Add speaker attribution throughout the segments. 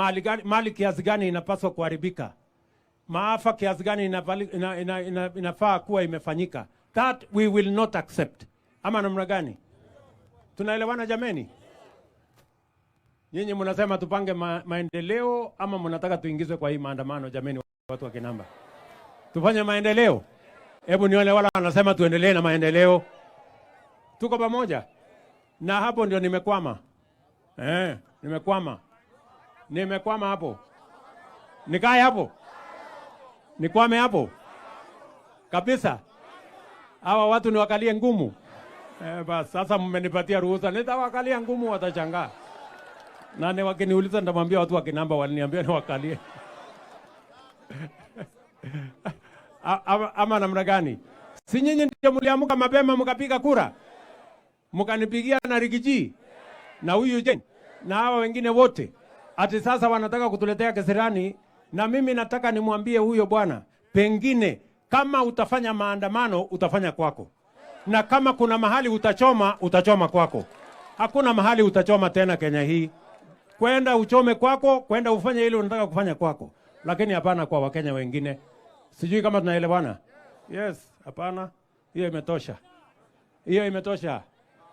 Speaker 1: Mali gani, mali kiasi gani inapaswa kuharibika, maafa kiasi gani inafaa kuwa imefanyika. That we will not accept. Ama namna gani? Tunaelewana jameni? Nyinyi mnasema tupange maendeleo ama mnataka tuingizwe kwa hii maandamano? Jameni, watu wa Kinamba, tufanye maendeleo? Hebu nione wala wanasema tuendelee na maendeleo. Tuko pamoja? Na hapo ndio nimekwama. Eh, nimekwama. Nimekwama hapo. Nikae hapo? Nikwame hapo? Kabisa. Hawa watu niwakalie ngumu. Eh, bas sasa mmenipatia ruhusa, nitawakalia ngumu, watashangaa. Na ni wakiniuliza nitamwambia watu wa Kinamba waliniambia niwakalie. Ama namna gani? Si nyinyi ndio mliamka mapema mkapiga kura? Mkanipigia na Riggy G na huyu Jane na hawa wengine wote. Ati sasa wanataka kutuletea kisirani, na mimi nataka nimwambie huyo bwana, pengine kama utafanya maandamano utafanya kwako, na kama kuna mahali utachoma utachoma kwako. Hakuna mahali utachoma tena Kenya hii. Kwenda uchome kwako, kwenda ufanye ile unataka kufanya kwako, lakini hapana kwa Wakenya wengine. Sijui kama tunaelewana. Yes, hapana, hiyo imetosha, hiyo imetosha.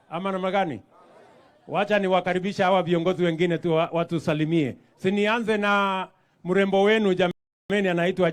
Speaker 1: Ama namna gani? Wacha niwakaribisha hawa viongozi wengine tu watusalimie. Si nianze na mrembo wenu jameni, anaitwa